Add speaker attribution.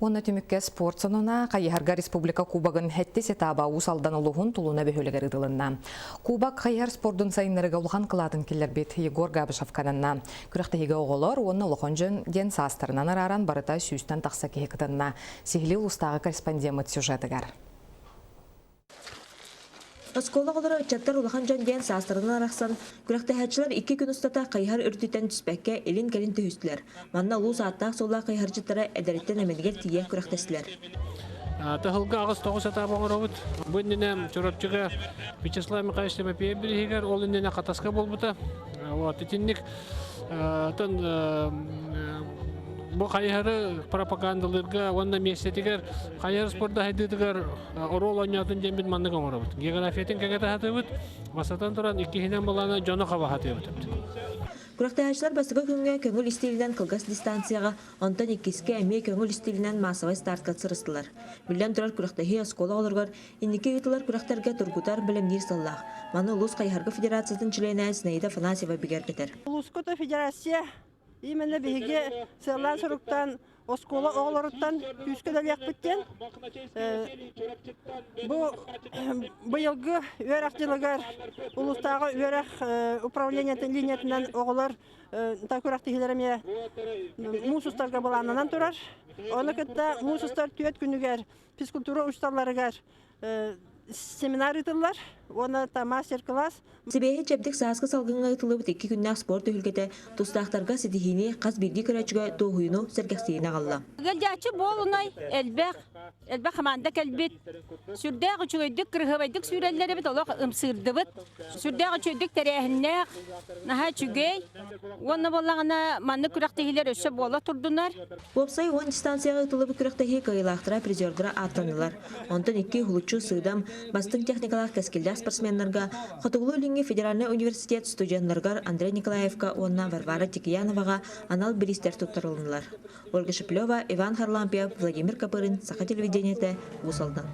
Speaker 1: Уонна түмүккэ спорт сонуна хайыһарга республика кубогын сэттис этаба Уус Алдан улууһун Тулуна бөһүөлэгэр ыытылынна. Кубок хайыһар спордун сайыннарыга улахан кылаатын киллэрбит Егор Габышев кананна. Күрэхтэһиигэ оҕолор уонна улахан дьон диэн саастарынан арааран барыта сүүстэн тахса киһи кытынна. Сиһилии улуустааҕы корреспондеммыт сюжетыгар.
Speaker 2: Оскуола оҕолоро ыччаттар улахан дьон диэн саастарынан арахсан, күрэхтэһээччилэр икки күн устата хайыһар үрдүттэн түспэккэ илин-кэлин түһүстүлэр. Манна улуус ааттаах-суоллаах хайыһардьыттара эдэриттэн эмэнигэр тиийэ күрэхтэстилэр.
Speaker 3: Тыһылга 8-9 этап оҥоробут. Бу иннинэ Чурапчыга Вячеслав Михайлович Тимофеев бирииһигэр, ол иннинэ Хатаска буолбута. Вот итинник тон бу хайыһары пропагандалыырга уонна миэстэтигэр хайыһар спорда сайдыытыгар оруол оонньоотун диэммит маннык оҥоробут. Географиятын кэҥэтэ сатыыбыт, бастатан туран иккиһинэн былаана дьону хаба сатыыбыт.
Speaker 2: Күрэхтэһээччилэр бастакы күҥҥэ көҥүл истиилинэн кылгас дистанцияҕа, онтон иккискэ эмиэ көҥүл истиилинэн маассабай стартка сырыстылар. Биллэн турар, күрэхтэһии оскуола оҕолоругар инники ыытыллар күрэхтэргэ тургутар, бэлэмниир сыаллаах. Маны улуус хайыһарга федерациятын чилиэнэ Зинаида Афанасьева бигэргэтэр.
Speaker 4: Улууска федерация именно биһиги сыаллаан-соруктаан оскуола оҕолоруттан күүскэ үлэлиэхпит диэн бу быйылгы үөрэх дьылыгар улуустааҕы үөрэх управлениетын линиятынан оҕолор күрэхтэһиилэр эмиэ муус устарга былааннанан турар. Ону кытта муус устар түөрт күнүгэр физкультура учууталларыгар семинар ыытыллар уонна мастер-класс.
Speaker 2: Сибиэһэй чэбдик сааскы салгыҥҥа ыытыллыбыт икки күннээх спорт түһүлгэтэ тустаахтарга ситиһиини хас биирдии көрөөччүгэ дуоһуйууну, сэргэхсийиини аҕалла.
Speaker 5: Ыалдьааччы буолунай элбэх, элбэх хамаанда кэлбит. Сүрдээх үчүгэйдик, кырыһыабайдык сүүрэллэр эбит, олох ымсыырдыбыт. Сүрдээх үчүгэйдик тэрээһиннээх, наһаа үчүгэй. Уонна буоллаҕына маннык күрэхтэһиилэр өссө буола турдунар.
Speaker 2: Уопсай уон дистанцияҕа ыытыллыбыт күрэхтэһии кыайыылаахтара призердара ааттаннылар. Онтон икки уһулуччу сыыдам, бастыҥ техникалаах кэскиллээх спортсменнарга Хотугулуу-Илиҥҥи федеральнай университет студеннарыгар Андрей Николаевка уонна Варвара Тикияноваҕа анал бириистэр туттарылыннылар. Ольга Шеплева, Иван Харлампьев, Владимир Копырин, Саха телевидениетэ, Уус Алдан.